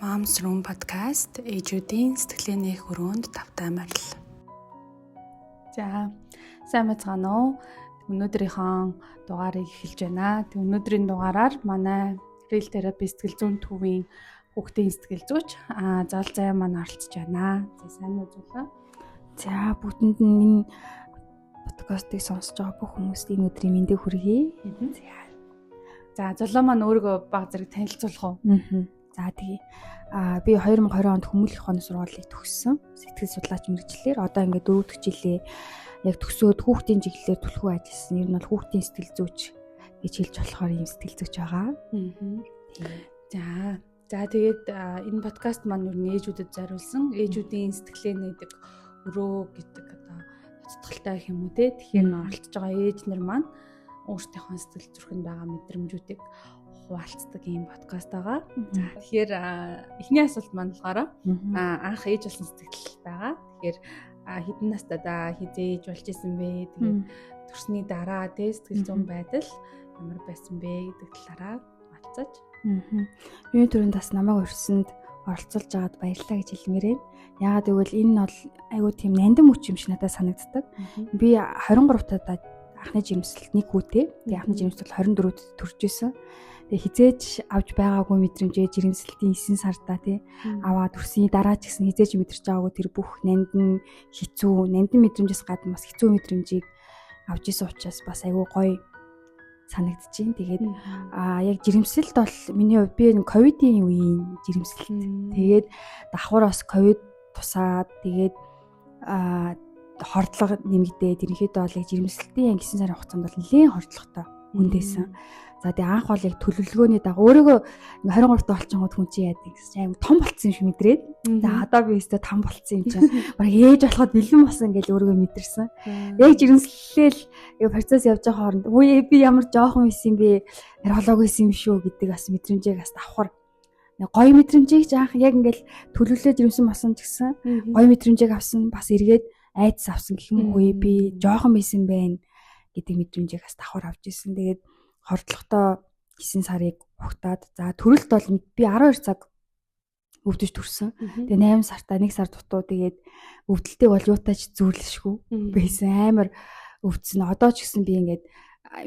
Mom's Room podcast ээжүүдийн сэтгэлийн нээх өрөөнд тавтай морил. За, сайн байцгаана уу? Өнөөдрийнхөө дугаарыг эхэлж байна. Тэг өнөөдрийн дугаараар манай Real Therapy сэтгэл зүйн төвийн хүүхдийн сэтгэл зүйч Зол Заяа маань оролцож байна. За, сайн уу, Зулаа? За, бүгдэнд нь энэ подкастыг сонсож байгаа бүх хүмүүст энэ өдрийн мэндийг хүргэе. За, Золоо маань өөрийгөө баг зэрэг танилцуулах уу? За, тэгье. Би 2020 онд Хүмүүлэх ухааны сургуулийг төгссөн. Сэтгэл судлаач мэргэжлээр одоо ингээд 4 дахь жилээ яг төгсөөд хүүхдийн чиглэлээр түлхүү ажилласан. Ер нь бол хүүхдийн сэтгэл зүйч гэж хэлж болохоор ийм сэтгэл зүйч байгаа. За, тэгээд энэ подкаст маань ер нь ээжүүдэд зориулсан ээжүүдийн сэтгэлээ нээдэг өрөө гэдэг одоо тодтолтой гэх юм уу те. Тэгэхээр оролцож байгаа ээж нар маань өөрсдийнхөө сэтгэл зүрхэнд байгаа мэдрэмжүүдийг хуваалцдаг ийм подкаст байгаа. За, тэгэхээр эхний асуулт маань болохоор анх ээж болсон сэтгэл байгаа. Тэгэхээр хэдэн настай да, хэзээ ээж болж исэн бэ? Тэгээд төрсний дараа тэ сэтгэл зүйн байдал ямар байсан бэ гэдэг талаараа хуваалцаач. Юун түрүүнд бас намайг урьсанд оролцуулж байгаад баярлалаа гэж хэлмээр байна. Яагаад гэвэл энэ нь бол айгүй тийм нандин мөч юм шиг надад санагддаг. Би 23 таа анхны жирэмслэлт нэг хүүтэй. Тэгээ анхны жирэмслэл 24-д төрж исэн. Тэгээ хизээж авч байгаагүй мэдрэмжээ жирэмслэлтийн 9 сарда тий аваад төрсний дараа ч гэсэн хизээж мэдэрч байгаагүй тэр бүх нандин хэцүү, нандин мэдрэмжээс гадна бас хэцүү мэдрэмжийг авч исэн учраас бас айгүй гоё санагдчихээн. Тэгээд яг жирэмслэлт бол миний хувьд би энэ ковидын үеийн жирэмслэлт. Тэгээд давхар бас ковид тусаад, тэгээд хордлого нэмэгдээд, ерөнхийдөө бол яг жирэмслэлтийн яг 9 сарын хугацаанд бол нэлээд хордлоготой хүндээсэн. За, тэгээ анх бол яг төлөвлөгөөний дагуу өөрийгөө 23 та болчихгоод хүн чи яадаг гэсэн чинь амар том болцсон юм шиг мэдрээд. Тэгээ одоо би өстө том болцсон юм чинь баг ээж болоход бэлэн болсон гэж өөрийгөө мэдэрсэн. Яг жирэмслэлэл процесс явж байгаа хооронд үе би ямар жоохон байсан юм бэ? Архиолог байсан юм шүү гэдэг бас мэдрэмжийг бас давхар гоё мэдрэмжийг ч анх яг ингээл төлөвлөлөө жирэмсэн болсон ч гэсэн гоё мэдрэмжийг авсан, бас эргээд айдас авсан гэх юм уу, би жоохон байсан байна гэдэг мэдрэмжийг бас давхар авч ирсэн. Тэгээд хордлоготой 9 сарыг угтаад, за, төрөлт бол би 12 цаг өвдөж төрсөн. Тэгээ 8 сартаа 1 сар дутуу, тэгээд өвдөлтийг бол юутай ч зүйрлэшгүй байсан. Амар өвдсөн. Одоо ч гэсэн би ингээд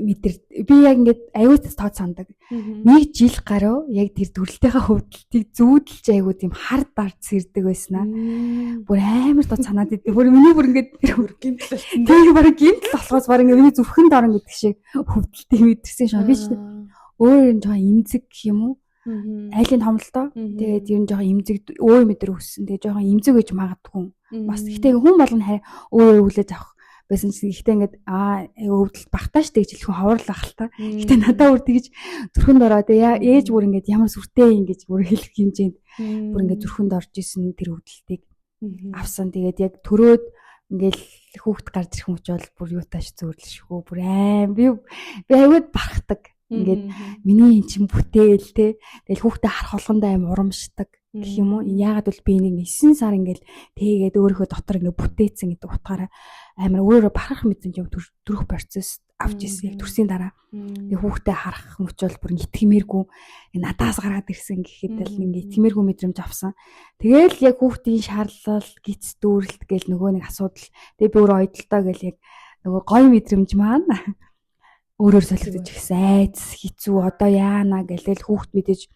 мэдэр би яг ингээд аюул тод сандаг. Нэг жил гаруй яг тэр төрөлтийнхаа хөвдөлтийг зүүдэлж аягүй тийм хар дарж сэрдэг байснаа. Бүр амар тод санаад идэв. Бүр миний бүр ингээд тэр бүр гимтэл болсон. Тийм, бүр гимтэл болохоос бүр ингээд миний зүрхэнд орно гэдэг шиг хөвдөлтийг мэдэрсэн шүү. Би ч өөр юм жоохон эмзэг гэх юм уу? Айлын томлолтоо. Тэгээд ер нь жоохон эмзэг өөр мэдэр өссөн. Тэгээд жоохон эмзэг гэж магадгүй. Бас гэхдээ хүн болгоно өөр хүлээж авах байсан чинь ихтэй ингээд өвдөлт багтаа штэ гэж хэлэх хүн ховрлах л та. Гэтэ надаа бүр тэгж зүрхэнд ороод, ээж бүр ингээд ямар сүртэй юм гэж бүр хэлэх хэмжээнд бүр ингээд зүрхэнд орж исэн тэр өвдөлтийг авсан. Тэгээд яг төрөөд ингээл хүүхд гарч ирэх юм ч бол бүр юутааш зөөрлөшгүй бүр аим би аягүй барахдаг. Ингээд миний эн чин бүтээл те. Тэгэл хүүхдээ харах болгондоо аим урамшдаг гэх юм уу. Яагаад бол би нэг 9 сар ингээл тэгээд өөрийнхөө дотор ингээ бүтээцэн гэдэг утгаараа амар өөрөөрөө барах мэдрэмж юм төрөх процесс авч ирсэн яг төрсний дараа. Тэгээ хүүхдээ харах мөч бол бүр итгэмээргүй надаас гараад ирсэн гэхэд л ингээ итгэмээргүй мэдрэмж авсан. Тэгээл яг хүүхдийн шаарлал, гиц дүүрэлт гэл нөгөө нэг асуудал. Тэгээ би өөрөө ойдолтой гэл яг нөгөө гоё мэдрэмж маань өөрөөр солигдож ирсэн. Айц, хэцүү, одоо яана гэлэл хүүхд мэдээж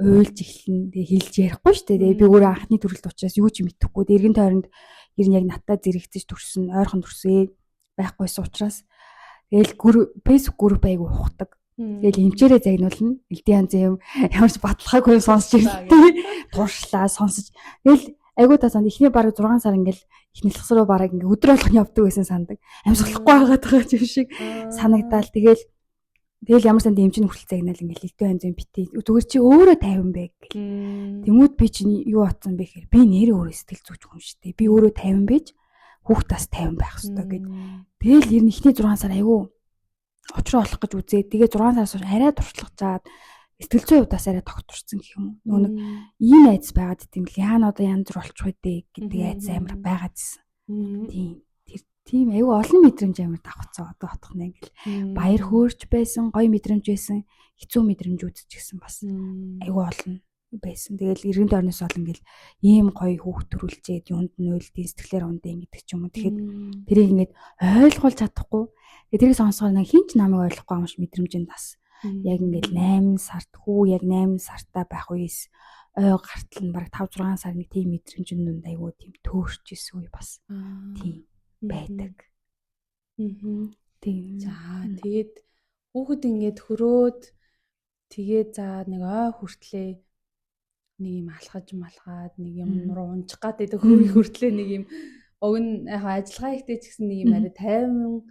уйлж эхэлнэ. Тэгээ хэлж ярихгүй шүү дээ. Тэгээ би өөрөө анхны төрөлт учраас юу ч мэдэхгүй. Эргэн тойронд ер нь яг надтай зэрэгцэж төрсөн, ойрхон төрсөн байхгүйсэн учраас тэгэл Facebook групп айгу ухдаг. Тэгэл эмчээрээ загнуулна. Элдэн янз юм ямар ч баталгаагүй юм сонсч ирдэг. Туршлаа сонсож. Тэгэл айгуу та санд эхний бараг 6 сар ингээл их нэлхс рүү бараг ингээ өдөр болгон явдаг байсан сандаг. Амьсгалахгүй байгаад байгаа юм шиг санагдаал. Тэгэл ямар санд эмчин хүртэл загнаал ингээл элдэн янз юм бити. Зүгээр чи өөрөө 50 бэ гэл. Тэнгүүд би чинь юу атсан бэ гэхээр би нэрээ өөрөө сэтгэл зүйч хүн шүү дээ. Би өөрөө 50 байж хүүхд бас 50 байх хэвээр гэд. Тэгэл ер нь эхний 6 сар айгүй учраа олох гэж үзээ. Тэгээ 6 сараас хойш арай туршлагачаад сэтгэл зүйн хувьдаас арай тогтворцсон гэх юм уу. Нөгөө нэг ийм айдас байгаад идэм бэл яана одоо янз бүр болчих вэ гэдэг айдас амар байгаад исэн. Тийм. Тэр тийм айгүй олон мэдрэмж амар давхцаа одоо отох нэ ингээл баяр хөөрч байсан, гоё мэдрэмж байсан, хэцүү мэдрэмжүүд ч гэсэн бас айгүй олон. Байсан. Тэгэл эргэн тойрноос ол ингээл ийм гоё хүүхд төрүүлчээд юунд нь уйлдیں، сэтгэлээр ундیں гэдэг ч юм уу. Тэгэхэд тэрийг ингээд ойлгуулж чадахгүй. Тэгээ тэрийг сонсохоор нэг хин ч намайг ойлгохгүй юм шиг мэдрэмж нь бас яг ингээд 8 сард хүү яг 8 сартаа байх үеэс ой гартал нь бараг 5 6 сар нэг тийм мэдрэмж нь нүнд айгүй тийм төөрч исэн үе бас тийм байдаг. Тийм. За тэгээд хүүхэд ингээд хөрөөд тэгээд за нэг ой хүртлээ нэг юм алхаж малхаад нэг юм руу унчих гад байдаг хөрийг хүртлээ нэг юм уг нь яг ажиллагаа ихтэй ч гэсэн нэг юм арай тайван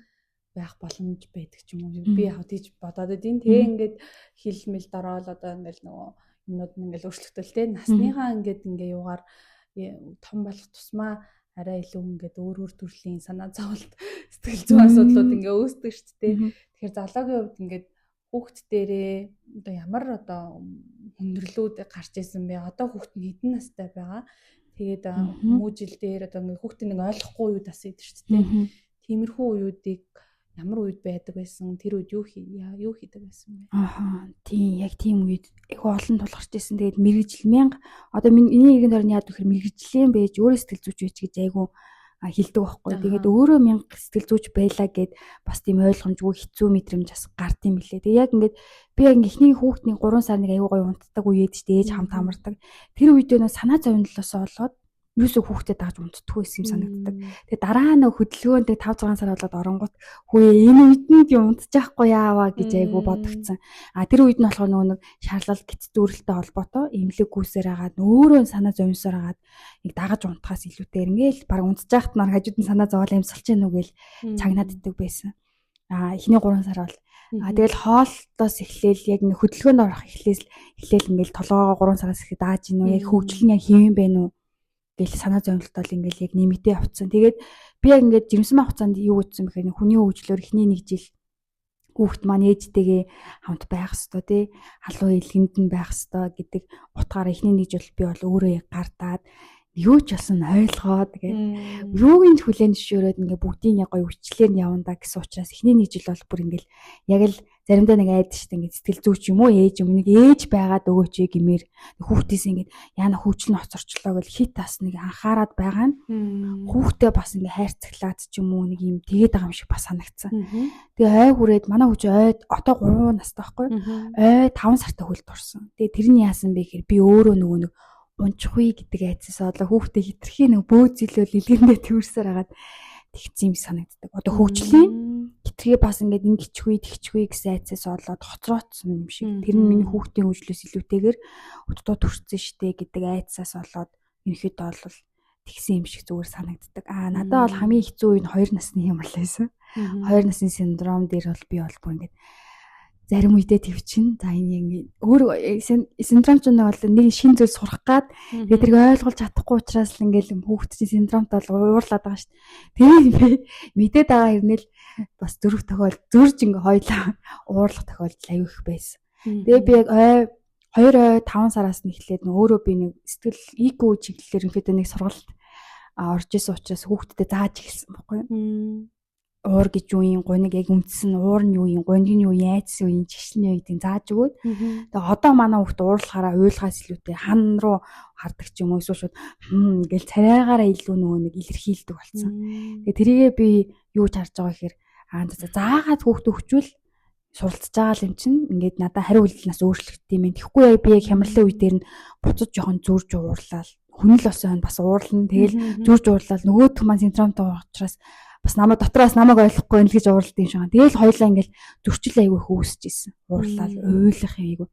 байх боломж байдаг ч юм уу. Би яг тийж бодоод идэв. Тэгээ ингээд хил мэл дороол одоо ингээд нөгөө юмнууд нь ингээд өөрчлөгдөл те. Насныхаа ингээд ингээ юугаар том болох тусмаа арай илүү ингээд өөр өөр төрлийн санаа зовлт сэтгэл зүйн асуудлууд ингээ үүсдэг шүү дээ. Тэгэхээр залуугийн хувьд ингээд хүүхд дээрээ одоо ямар одоо хүндрэлүүд гарч исэн бэ? Одоо хүүхд нь хэдэн настай байгаа? Тэгээд хүмүүжил дээр одоо ингээ хүүхдээ нэг ойлгохгүй үед бас идэв шүү дээ. Тиймэрхүү үеүүдийг ямар үед байдаг байсан? Тэр үед юу хийдэг байсан бэ? Ааха, тийм яг тийм үед их олон тулгарч исэн. Тэгээд мэрэгжил мянга одоо миний эргэн тойрны яад вэхэр мэрэгжлийн байж өөрөө сэтгэл зүйч байж гэж айгүй хилдэг байхгүй. Тэгээд өөрөө мянга сэтгэл зүйч байлаа гэд бас тийм ойлгомжгүй хэцүү мэдрэмж бас гард юм билээ. Тэгээд яг ингээд би яг эхний хүүхдний 3 сар нэг айгүй гоё унтдаг үеэд ч ээж хамт амардаг. Тэр үедээ нөө санаа зовнилоосоо болоод юусоо хүүхдэд дагаж унтдаггүй байсан юм санагддаг. Тэгээ дараа нь хөдөлгөөн тэг 5 6 сар болоод оронгууд хүү энэ үед нь юм унтчихахгүй яаваа гэж айгүй бодогдсон. А тэр үед нь болохоор нөгөө нэг шаарлал гिचдүүрэлтэй холбоотой эмнэлэг гүйсээр агаад өөрөө санаа зовнсоор агаад нэг дагаж унтахаас илүүтэйр ингээл баг унтчих нар хажууд нь санаа зовоол амьсгалж гин үү гээл чагнаад иддэг байсан. А эхний 3 сар бол тэгэл хоолтоос эхлээл яг нэг хөдөлгөөнд орох эхлээл ингээл толгоогоо 3 сараас эхлээд дааж гин үү яг хөгжил нь яг хэвэн бэ нү гэл санаа зовнилтол ингээл яг нэмэгдээ явцсан. Тэгээд би яг ингээд жирэмсэн хугацаанд юу гэсэн бэхээр хүний хөгжлөөр эхний нэг жил хүүхд маань ээжтэйгээ хамт байх ёстой тий халуун илгэнд нь байх ёстой гэдэг утгаараа эхний нэг жил би бол өөрөө яг гартаад юу ч болсон ойлгоод тэгээд юуг нь хүлээн зөвшөөрөөд ингээ бүгдийг яг гоё үчлээр нь явна да гэсэн учраас эхний нэг жил бол бүр ингээл яг л заримдаа нэг айд штэ ингээд сэтгэл зүйч юм уу ээж юм нэг ээж байгаад өгөөч гэмээр хүүхдээс ингээд яана хөгжил нь хоцорчлоо гэл хит бас нэг анхаарад байгаа нь хүүхдээ бас ингээд хайрцаглаад ч юм уу нэг юм тэгээд байгаа юм шиг бас санагдсан. Тэгээ ой хүрээд манай хүүч ой одоо 3 настай байхгүй ой 5 сартай хөлд орсон. Тэгээ тэр нь яасан бэ гэхээр би өөрөө нөгөө нэг унчихвээ гэдэг айдсаас бодлоо хүүхдээ хитрхи нэг бөөзөлөөл илгэндээ тэрсээр хагаад тэгсэн юм санагддаг. Одоо хөгжлийн хитрхи бас ингээд ингэчихвээ тэгчихвээ гэсэн айдсаас болоод хоцроотсон юм шиг. Тэр нь миний хүүхдийн хөгжлөөс илүүтэйгээр удаа төрсөн штэ гэдэг айдсаас болоод ерөнхийдөө бол тэгсэн юм шиг зүгээр санагддаг. Аа надад бол хамгийн хэцүү үе нь 2 насны юм л байсан. 2 насны синдром дээр бол би бол бүр ингээд зарим үедээ твчин. За энэ ингэ өөр синдром ч нэг бол нэг шин зүйл сурах гад тэгээ тэрийг ойлгуулж чадахгүй учраас л ингээл хүүхд чинь синдромтой бол уурлаад байгаа шүү дээ. Тэрийг би мэдээд байгаа хэрнээл бас зөрөх тохиол зөрж ингээ хоёлаа уурлах тохиолдол аюу их байсан. Тэгээ би яг ой 2 ой 5 сараас нь эхлээд өөрөө би нэг сэтгэл IQ чиглэлээр ерөнхийдөө нэг сургалт орж исэн учраас хүүхдэд зааж эхэлсэн байхгүй юу. Уур гэж юу юм, гуниг яг үндсэн уур нь юу юм, гуниг нь юу, яйцсан юу юм, чигшил нь юу гэдгийг зааж өгөөд. Тэгээ одоо манай хүүхд уурлахаараа уйлахаас илүүтэй хан руу хардаг ч юм уу эсвэл шууд гэл царайгаараа илүү нөгөө нэг илэрхийлдэг болсон. Тэгээ тэрийгээ би юу ч харж байгаа гэхээр аа за заагаад хүүхд өгчвөл суралцж байгаа юм чинь ингээд надад хариу үйлдэлнээс өөрчлөгддөг юм. Тэгэхгүй яг би яг хямралын үе дээр нь буцаж жоохон зүүрж уурлал хүн л болсон бас уурлна. Тэгэл зүүрж уурлал нөгөөх маань синдромтой учраас бас намайг дотроос намайг ойлгохгүй юм л гэж ууралд юм шиг. Тэгэл хоёлаа ингээл зөрчил айгүй их үүсэж исэн. Уурлал уйлах юм айгүй.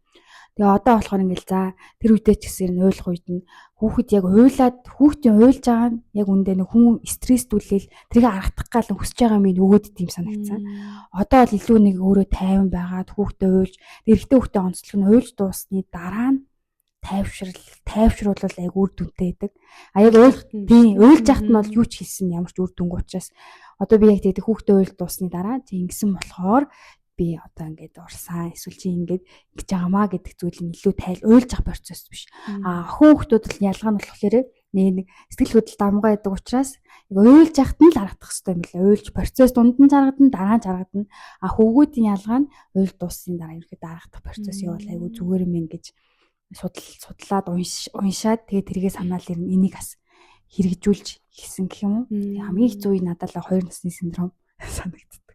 Тэгээ одоо болохоор ингээл за тэр үедээ ч гэсэн уйлах үед нь хүүхэд яг уйлаад хүүхдийн уйлж байгаа нь яг үндэ нэг хүн стресстүүлээл тэрийг аргатах гал хүсэж байгаа юм өгөөд идэм санагдсан. Одоо бол илүү нэг өөрөө тайван байгаад хүүхдээ уйлж эрэгтэй хүүхдээ онцлог нь уйлж дууссаны дараа нь тайвшруулвал айгүй үр дүнтэй байдаг. А яг уйлж яхад нь бол юу ч хийсэн ямар ч үр дүнгүй учраас одоо би яг тэгээд хүүхдээ уйлж дууссаны дараа чи ингэсэн болохоор би одоо ингээд урсан эсвэл чи ингээд ингэж байгаамаа гэдэг зүйл нь илүү тайл уйлж явах процесс биш. А охин хүүхдүүд л ялгаа нь болохоор нэг сэтгэл хөдлөл давмгай байдаг учраас яг уйлж яхад нь л харагдах хэрэгтэй юм билээ. Уйлж процесс дунд нь заргадна, дараа нь заргадна. А хөвгүүдийн ялгаа нь уйлж дууссаны дараа ерөөхдөө дарахдах процесс явуул айгүй зүгээр юм гэж Судлаад уншаад тэгээ тэргээ санаал ирнэ. Энийг бас хэрэгжүүлж хийсэн гэх юм уу. Хамгийн хэцүү үе надад л 2 насны синдром санагддаг.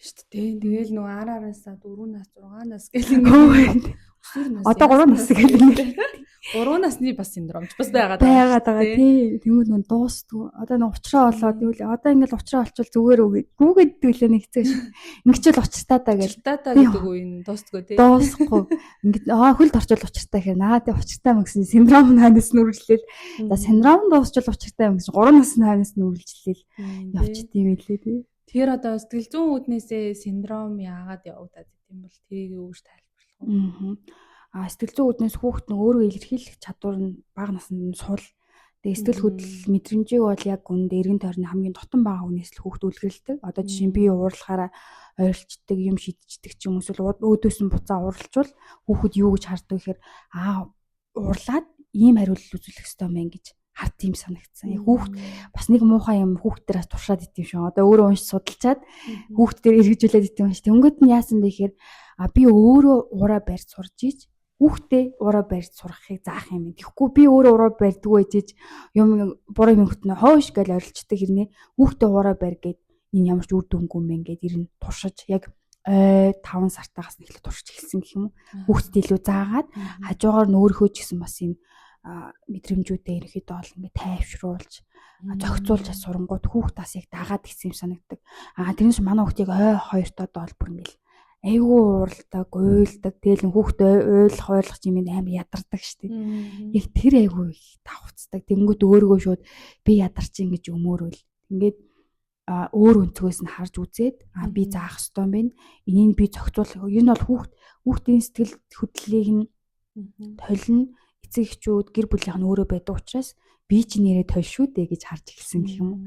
Тийм шүү дээ. Тэгээл нөгөө ар араасаа 4 нас 6 нас гэл ингээд өсвөр нас. Одоо 3 нас гэл ингээд 3 насны бас синдром ч бас байгаад байгаа байгаа тий. Тэнгүүд нүн дуустгүй. Одоо нэг учраа олоод юу л одоо ингээл учраа олчвол зүгээр үгүй. Гүүгээд үлээ нэг хэцүү шин. Ингэчэл учиртаа та гэл. Учиртаа та гэдэг үе нь дуустгүй тий. Дуусахгүй. Ингээд хөлд орчвол учиртай гэхээр наа тий учиртай юм гэсэн синдром ханаас нь үргэлжлээл. За синдром дуусчвал учиртай юм гэсэн 3 насны ханаас нь үргэлжлээл явчихд юм билээ тий. Тэгэхээр одоо сэтгэл зүйн үүднээсээ синдром яагаад явагдаад идэм бол тэрийг юу гэж тайлбарлах вэ? А сэтгэл зүйн үүднээс хүүхэд нь өөрөө илэрхийлэх чадвар нь бага наснд нь сул. Тэгээ сэтгэл хөдлөл мэдрэмжийг бол яг үүндээ эргэн тойрны хамгийн дотн байгаа хүнээс л хүүхэд үлгэрэлдэг. Одоо жишээ нь би уурлахаараа ойролцдог, юм шидчихдэг ч юм эсвэл өөдөөс нь буцаа уурлчвал хүүхэд юу гэж харддаг гэхээр уурлаад ийм хариулт үзүүлэх ёстой юм байна гэж хард юм санагдсан. Яг хүүхд бас нэг муухай юм хүүхд дээр бас туршаад идэв шүү. Одоо өөрөө унш судалчаад хүүхд дээр эргэжүүлээд идэв юм шүү. Тэнгүүд нь яасан бэ гэхээр би өөрөө ураа барьж сурж ич хүүхдээ ураа барьж сурахыг заах юм. Тэгэхгүй би өөрөө ураа барьдгүй ээжэж юм буруу юм хөтнө хойш гэж орилчдаг хэрнээ хүүхдээ ураа барь гэд энэ ямар ч үр дүнгүй юм гээд ер нь туршиж яг 5 сартаагаас нь эхлээд туршиж эхэлсэн гэх юм уу. Хүүхдэд илүү заагаад хажуугаар нь өөрийнхөө ч гэсэн бас энэ мэдрэмжүүдээ ерөнхийдөө бол ингээд тайвшруулж зохицуулж сурангууд хүүхд бас яг дагаад гисэн юм санагдаг. Тэрнээс манай хүүхд яг 2-тоод бол бүр ингээд айгүй ууралдаг, уйлдаг. Тэгэл хүүхд уйлах, ойлгох юм амар ядардаг штеп. Яг тэр айгүй их давхцдаг. Тэнгүүд өөргөө шууд би ядарчин гэж өмөөрөл. Ингээд өөр өнцгөөс нь харж үзээд би заах ёстой юм байна. Энийг би зохицуулах. Ер нь бол хүүхдийн сэтгэл хөдлөлийг нь толино эцэг эхчүүд гэр бүлийнх нь өөрөө байдаг учраас би чи нэрээ толь шүү дээ гэж харж эхэлсэн гэх юм уу.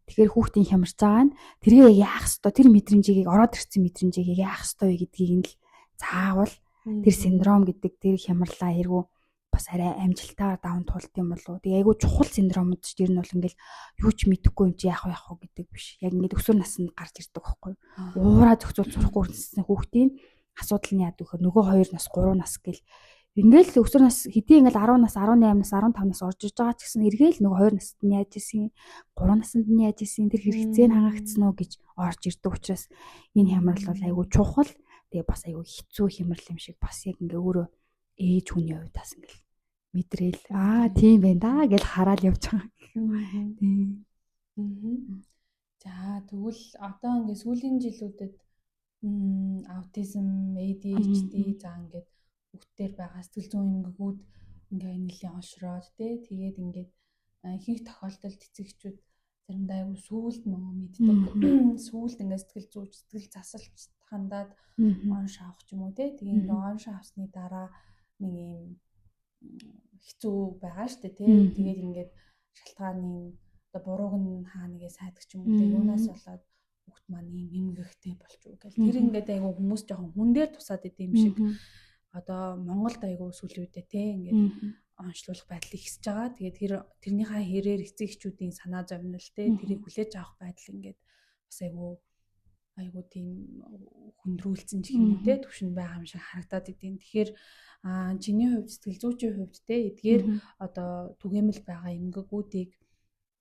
Тэгэхээр хүүхдийн хямарч байгаа нь тэргээ яах ёстой, тэр мэдрэмжийг ороод ирсэн мэдрэмжийг яах ёстой вэ гэдгийг нь л заавал тэр синдром гэдэг тэр хямарлаа эргүү бас арай амжилтаар даван туулт юм болов уу. Тэгээ айгүй чухал синдромууд ч тэр нь бол ингээл юу ч мэдэхгүй юм чи яах вэ яах вэ гэдэг биш. Яг ингээд өсвөр наснд гарч ирдэг байхгүй юу. Уураа зохицуул сурахгүй хүрсэн хүүхдийн асуудал нь яадаг вөхөр нөгөө 2 нас 3 нас гэл ингээл өсвөр нас хэдий ингээл 10 нас 18 нас 15 нас орж иж байгаа ч гэсэн эргээл нөгөө 2 наснд нь яаж исэн 3 наснд нь яаж исэн тэр хэрэгцээ нь хангагдсан уу гэж орж ирдэг учраас энэ хямрал бол айгүй чухал. Тэгээ бас айгүй хэцүү хямрал юм шиг бас яг ингээ өөрөө ээж хүний хувьд бас ингээл мэдрээл тийм байна да гэж хараал явж байгаа. Тийм. За тэгвэл одоо ингээ сүүлийн жилүүдэд аутизм, ADHD за ингээд хүүхдээр байгаа сэтгэл зүйн эмгэгүүд ингээ нэлийн олшроод тий тэгээд ингээд ихэнх тохиолдолд эцэг эхчүүд заримдаа айгүй сүүлд мөн мэддэг. Сүүлд ингээ сэтгэл зүйч, сэтгэл засалч хандаад онш авах ч юм уу тий тэгээ ингээ онш авсны дараа нэг юм хэцүү байгаа штэ тий тэгээд ингээд шалтгааны одоо бурууг нь хаа нэгээ сайдаг ч юм уу тий юунаас болоод хүүхд маань ийм эмгэгтэй болчих уу гэл тэр ингээд айгүй хүмүүс жоохон хүн дээр тусаад идэм юм шиг одоо Монголд айгүй сүүлийн үедээ те ингээд онцлуулах байдал ихсэж байгаа. Тэгээд тэрнийхээ хэрээр эцэг эхчүүдийн санаа зовнил те тэрийг хүлээж авах байдал ингээд бас айгүй тийм хүндрүүлсэн ч юм уу те төвшөнд байгаа юм шиг харагдаад идэв. Тэгэхээр чиний хувьд сэтгэл зүйчийн хувьд те эдгээр одоо түгээмэл байгаа эмгэгүүдийг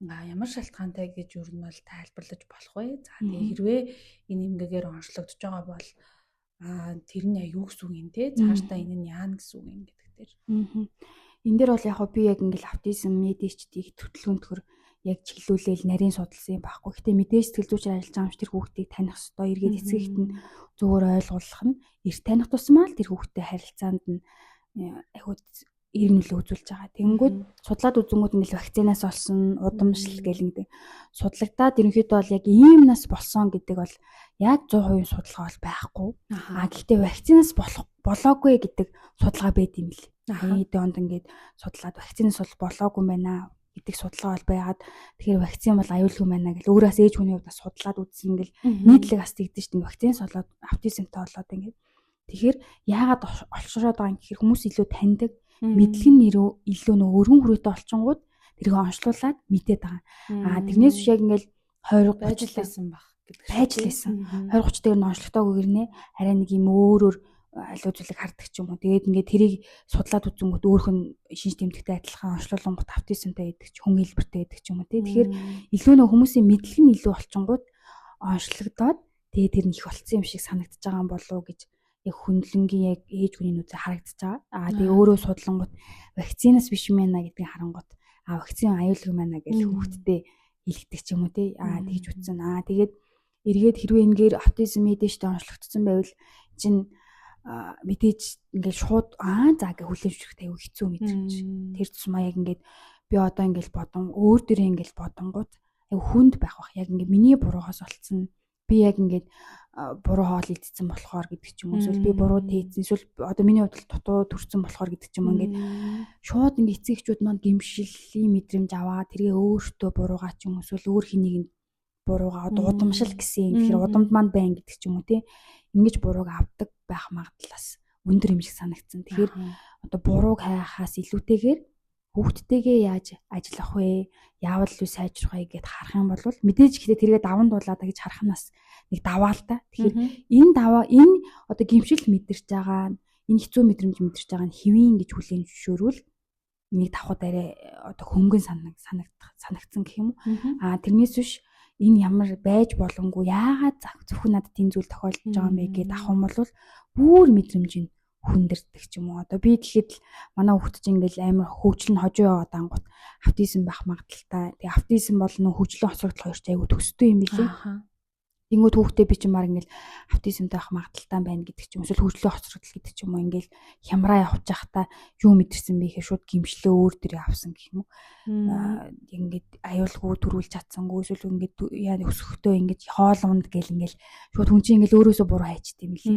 ямар шалтгаантай гэж юу нь бол тайлбарлаж болох вэ? За тэгээ хэрвээ энэ эмгэгээр онцлогдож байгаа бол тэр нь юу гэсэн үг юм те цаашдаа энэ нь яана гэсэн үг юм гэдэг дээр. Энэ дээр бол яг би яг ингээл аутизм, ADHD-г хөтөлбөрөөр яг чиглүүлээл нарийн судалсан юм байхгүй. Гэтэ мэдээж сэтгэл зүйчээр ажиллаж байгаа юм чи тэр хүүхдийг таних ёстой. Эргээд эцэг эхэд нь зөвөр ойлгуулах нь эрт таних тусмаа л тэр хүүхдтэй харилцаанд нь айгуу эерэг нөлөө үзүүлж байгаа. Тэнгүүд судлаад үзэнгүүд ингээл вакцинаас олсон удамшил гэл ингээд судлагдаад ерөнхийдөө бол яг ийм нас болсон гэдэг бол яг 100% судалгаа бол байхгүй. Гэхдээ вакцинаас болоогүй гэдэг судалгаа байд юм л. Хэдэн онд ингээд судлаад вакцинаас бол болоогүй юм байна гэдэг судалгаа бол байгаад тэгэхээр вакцин бол аюулгүй байна гэл өөрөөс ээж хүний хувьд судлаад үзсэн ингээл нийтлэг бас тэгдэж шүү дээ. Вакцинаас болоод аутизмтай болоод ингээд тэгэхээр яагаад олшроод байгаа юм гэхээр хүмүүс илүү таньдаг мэдлэг нь илүү нөө өргөн хүрээтэй олчингууд тэрийг онцлуулад мэдээд байгаа. Тэрнээс биш яг ингээл 20 30 лсэн баг гэдэг. Байж лсэн. 20 30 дээр нь онцлогтойгүй гэрнэ арай нэг юм өөрөөр аливаа зүйлийг хардаг ч юм уу. Тэгээд ингээд тэрийг судлаад үзэнгүүт өөрөх нь шинж тэмдэгтэй адилхан онцлолонгот аутизмтай гэдэг ч хүн хэлбэртэй гэдэг ч юм уу тий. Тэгэхээр илүү нөх хүмүүсийн мэдлэг нь илүү болчингууд онцлогдоод тэгээд тэр нь их болцсон юм шиг санагдаж байгаа юм болов уу гэж яг хөндлөнгийн яг ээж хүний нүзээ харагдаж байгаа. Аа тэгээ өөрөө судлангууд вакцинаас биш юм байна гэдгийг харангуут аа вакцин аюулгүй байна гэж хүүхдтэй хэлэгдэх ч юм уу тий. Аа тэгж утсан. Аа тэгээд эргээд хэрвээ энгээр аутизм мэдээжтэй онцлогдсон байвал чинь мэдээж ингээд шууд аа за гэ хүлээн зөвшөөрөх аюу хэцүү мэдрэмж. Тэр тусмаа яг ингээд би одоо ингээд бодон өөр дөрөө ингээд бодонгууд аюу хүнд байх бах. Яг ингээд миний буруугаас олцсон. Би яг ингээд буруу хоол идсэн болохоор гэдэг ч юм уу эсвэл би буруу тээцсэн эсвэл одоо миний хувьд дутуу төрсэн болохоор гэдэг ч юм уу ингээд шууд ингээд эцэг эхчүүд маань гимшлийн мэдрэмж аваа тэргээ өөртөө буруугаа ч юм уу эсвэл өөр хин нэгэнд буруугаа одоо удамшил гэсэн юм. Тэгэхээр удамд маань байна гэдэг ч юм уу тий. Ингэж бурууг авдаг байх магадлал бас өндөр юм шиг санагдсан. Тэгэхээр одоо бурууг хайхаас илүүтэйгээр хүүхдтэйгээ яаж ажиллах вэ? Яавал илүү сайжрах вэ гэд харах юм бол мэдээж ихтэй тэргээ даван дуулаад гэж харах нь бас нэг даваа л та. Тэгэхээр энэ даваа энэ одоо гимшил мэдэрч байгаа нь энэ хэцүү мэдрэмж мэдэрч байгаа нь хэвийн гэж хүлээн зөвшөөрвөл энийг давхад арай одоо хөнгөн санагдсан гэх юм уу. Аа тэрнээс биш энэ ямар байж боломгүй яагаад зөвхөн надад энэ зүйл тохиолдож байгаа юм бэ гэдээ авах юм бол бүр мэдрэмж нь хүндэрдэг ч юм уу. Одоо би тэгэхэд л манай хүүхд чинь ингээл амар хөгжил нь хожуу яваад ангут аутизм байх магадaltaй. Тэгээ аутизм бол нөх хөгжлийн хоцрогдол хоёр ч айгүй төстэй юм билээ. Тэнгүүд хүүхдээ би чинь баг ингээл аутизмтай байх магадaltaй байна гэдэг ч юм эсвэл хөгжлийн хоцрогдол гэдэг ч юм уу ингээл хямраа явж байхдаа юу мэдэрсэн бэ гэхээр шууд гимшлээ өөр дөрөө авсан гэх юм уу. Ингээд аюулгүй төрүүлж чадсангүй эсвэл ингээд яа өсөхдөө ингээд хоол унд гэл ингээл шууд хүн чинь ингээл өөрөөсөө буруу хайчт юм лээ.